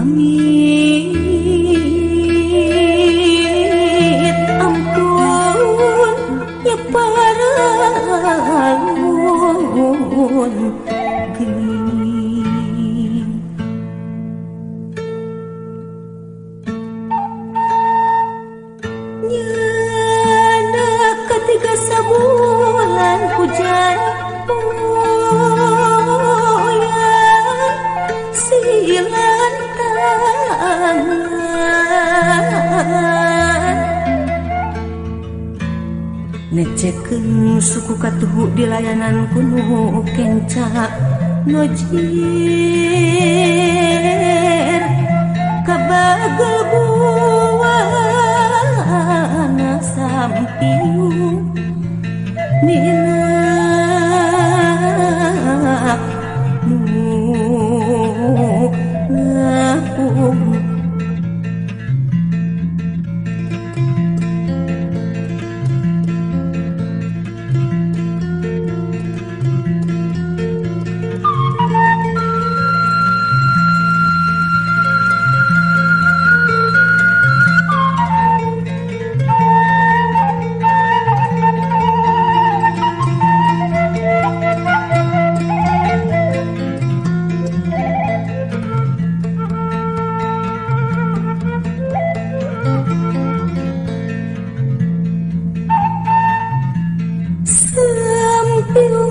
Pamit ampun ya paralun geuning. Nyana ketiga sabulan hujan moyan silan tangan necekeun suku katuhu di layanan kuno kenca nojir kabagel buana sampiung nina nu ngapung.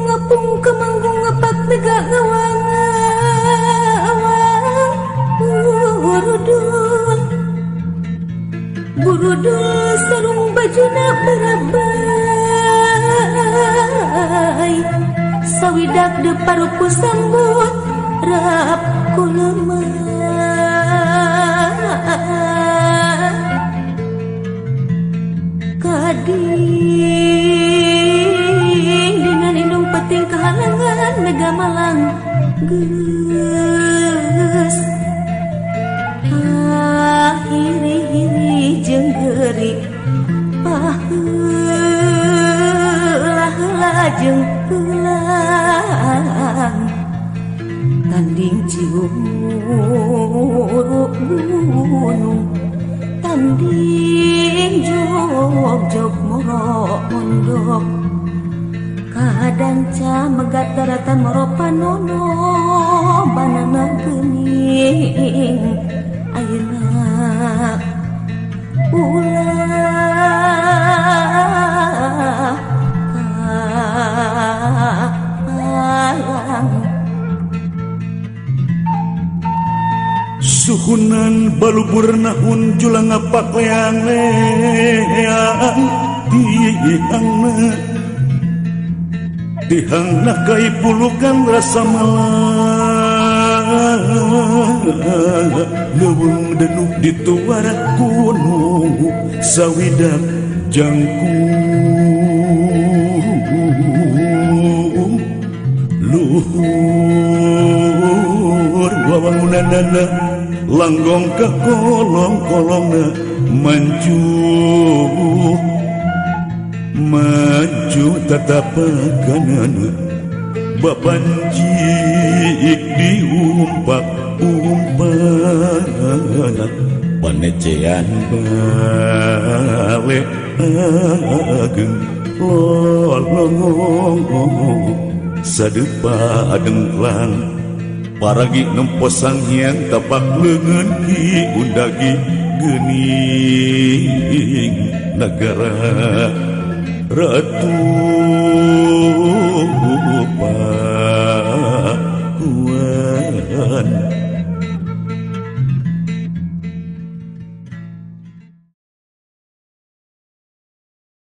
Ngapung kemanggung ngapak megak ngawang-ngawang burudul burudul sarung bajuna berabai sawidak de parupu sambut rap kulemah kading dengan indung peting kehalangan mega malang geus hiri-hiri jeung geuri paheula-heula jeung heulang tanding ciumuru gunung tanding jog-jog moro mondok kadanca megat daratan moro panono banana geuning ayeuna ulah kapalang. Suhunan balubur nahun julang ngapak leang-leang tihangna tihangna kaipulukan rasa malang leuweung denuk dituarak gunung sawidak jangkung luhur wawangunanana langgong ka kolong-kolongna mancu maju tatapakanana bapanjik diumpak-umpak panecean bale ageng lolongong sadepa dengklang paragi nempo sang hyang tapak leungeun ki undagi geuning nagara ratu.